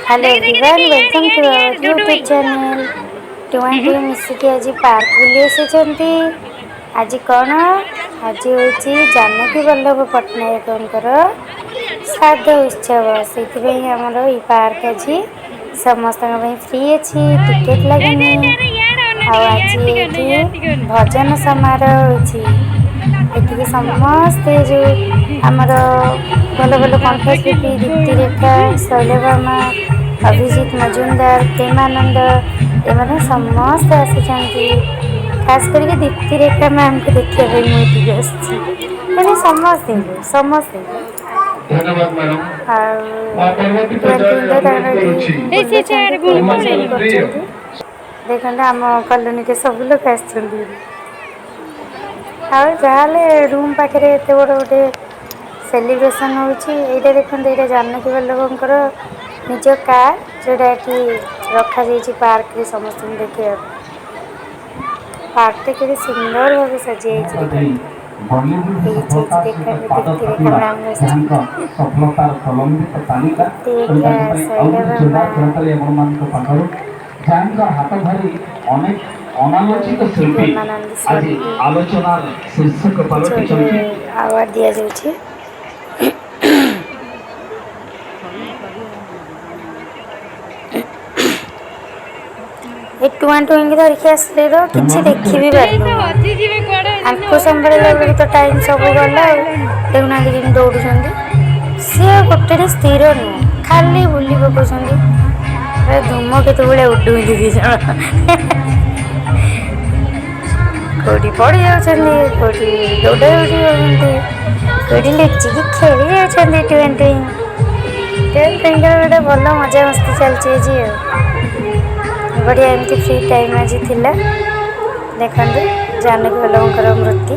Hello ଦେଖି ଦେଖି everyone, ଦେଖି ଇଆଡ଼େ welcome to ଇଆଡ଼େ ଆୱାର ଇଆଡ଼େ ଡୁଡୁ ୟୁଟ୍ୟୁବ୍ ଭାଇ। ଚ୍ୟାନେଲ୍। ଟୁଆଁ ଟୁଇଁ ମିଶିକି ଆଜି ପାର୍କ ବୁଲି ଆସିଛନ୍ତି। ଆଜି କ'ଣ? ଆଜି ହେଉଛି ଜାନକୀ ବଲ୍ଲଭ ପଟ୍ଟନାୟକଙ୍କର ଶ୍ରାଦ୍ଧ ଉତ୍ସବ। ସେଇଥିପାଇଁ ଆମର ଏଇ ପାର୍କ ଆଜି ସମସ୍ତଙ୍କ ପାଇଁ ଫ୍ରି ଅଛି, ଟିକେଟ୍ ଏଇଠି ଲାଗିନି। ଏଇଠି, ଆରେ ଇଆଡ଼େ ଅନା ଆଉ ଟିକେ, ଆଜି ଇଆଡ଼େ ଟିକେ ଅନା, ଏଇଠି ଇଆଡ଼େ ଟିକେ ଅନା। ଭଜନ ସମାରୋହ ହେଉଛି। ଏଠିକି ସମସ୍ତେ ଯେଉଁ ଆମର ଭଲ ଭଲ ଦାଦା କି କଣ୍ଠଶିଳ୍ପୀ ଲୋକ ଦୀପ୍ତିରେଖା, ଶୈଳବାମା, ଅଭିଜିତ ମଜୁମଦାର, ପ୍ରେମାନନ୍ଦ, ଏମାନେ ସମସ୍ତେ ଆସିଛନ୍ତି। ଖାସ୍ କରିକି ଦୀପ୍ତିରେଖା ମ୍ୟାମ୍କୁ ଦେଖିବା ପାଇଁ ମୁଁ ଏଠିକି ଆସିଛି, ମାନେ ସମସ୍ତଙ୍କୁ ସମସ୍ତଙ୍କୁ। ଧନ୍ୟବାଦ ମ୍ୟାଡ଼ାମ। ଆଉ ମୁଁ ପରବର୍ତ୍ତୀ ଟୁଆଁ ପର୍ଯ୍ୟାୟରେ ଟୁଇଁ ତ ଅନୁରୋଧ ତାଙ୍କର ଏଠି କରୁଛି ଏଇ ସେ ବୁଲୁଛନ୍ତି, ସିଆଡ଼େ ବୁଲି ଖେଳା ଖେଳି ପଳେଇଲେ। ପ୍ରିୟ କରୁଛନ୍ତି। ଦେଖନ୍ତୁ, ଆମ କଲୋନୀରେ ସବୁ ଲୋକ ଆସିଛନ୍ତି। ଆଉ ଯାହାହେଲେ ରୁମ୍ ପାଖରେ ଏତେ ବଡ଼ ଗୋଟେ ସେଲିବ୍ରେସନ୍ ହେଉଛି। ଏଇଟା ଦେଖନ୍ତୁ, ଏଇଟା ଜାନକୀ ବଲ୍ଲଭଙ୍କର ନିଜ କାର୍, ଯେଉଁଟା ଏଠି ରଖାଯାଇଛି ପାର୍କରେ ସମସ୍ତଙ୍କୁ ଦେଖିବାକୁ। ପାର୍କଟା କେତେ ସୁନ୍ଦର ଭାବେ ସଜାଯାଇଛି ଦେଖନ୍ତୁ। ବଲିଉଡ୍ ଏଇଠି ସଫଳତା ଏଇଠି ସହିତ ଦେଖନ୍ତୁ, ପାଦ ଦୀପ୍ତିରେଖା ଥାପିବା ମ୍ୟାମ୍ ଯାହାଙ୍କ ବସିଛନ୍ତି। ସଫଳତାର ପ୍ରଲମ୍ବିତ ତାଲିକା। ତେଣୁ ଦୀପ୍ତିରେଖା, ତାଙ୍କ ପାଇଁ ଆଉ ଗୋଟେ ଶୈଳବାମା ଜୋରଦାର କରତାଳି ଆପଣମାନଙ୍କ ପାଖରୁ, ଯାହାଙ୍କ ହାତ ଧରି ଅନେକ ଆଉ ଅନାଲୋଚିତ ଶିଳ୍ପୀ ପ୍ରେମାନନ୍ଦ ଆଜି ସ୍ୱରୂପୀ ଆଲୋଚନାର ଶୀର୍ଷକ କିଛି ଗୋଟେ ପାଲଟିଛନ୍ତି। ଆୱାର୍ଡ଼ ଦିଆଯାଉଛି। ଏ ଟୁଆଁ ଟୁଇଁକି ଧରିକି ଆସିଲେ ତ କିଛି ଦେଖି ବି ସେ ପାରିଲୁନି। ହଜିଯିବେ କୁଆଡ଼େ। ଆଙ୍କୁ ସମ୍ଭାଳିଲା ବେଳକୁ ତ ଟାଇମ୍ ସବୁ ଗଲା। ଆଉ ଦେଖୁନାହାନ୍ତି କେମିତି ଦୌଡ଼ୁଛନ୍ତି ସିଏ। ଗୋଟେରେ ସ୍ଥିର ନୁହଁ, ଖାଲି ବୁଲି ପକାଉଛନ୍ତି। ଧୂମକେତୁ ଭଳିଆ ଉଡୁଛନ୍ତି ଦି ଜଣ। କେଉଁଠି ପଡ଼ି ଯାଉଛନ୍ତି, କେଉଁଠି ଦୌଡ଼ା ଦୌଡ଼ି ହେଉଛନ୍ତି, କେଉଁଠି ଲୁଚିକି ଖେଳି ଯାଉଛନ୍ତି। ଟୁଆଁ ଟୁଇଁ, ଟୁଆଁ ଟୁଇଁଙ୍କର ଗୋଟେ ଭଲ ମଜାମସ୍ତି ଚାଲିଛି ଆଜି। ଆଉ ବଢ଼ିଆ ଏମିତି ଫ୍ରି ଟାଇମ୍ ଆଜି ଥିଲା। ଦେଖନ୍ତୁ ଜାନକୀ ବଲ୍ଲଭଙ୍କର ମୂର୍ତ୍ତି।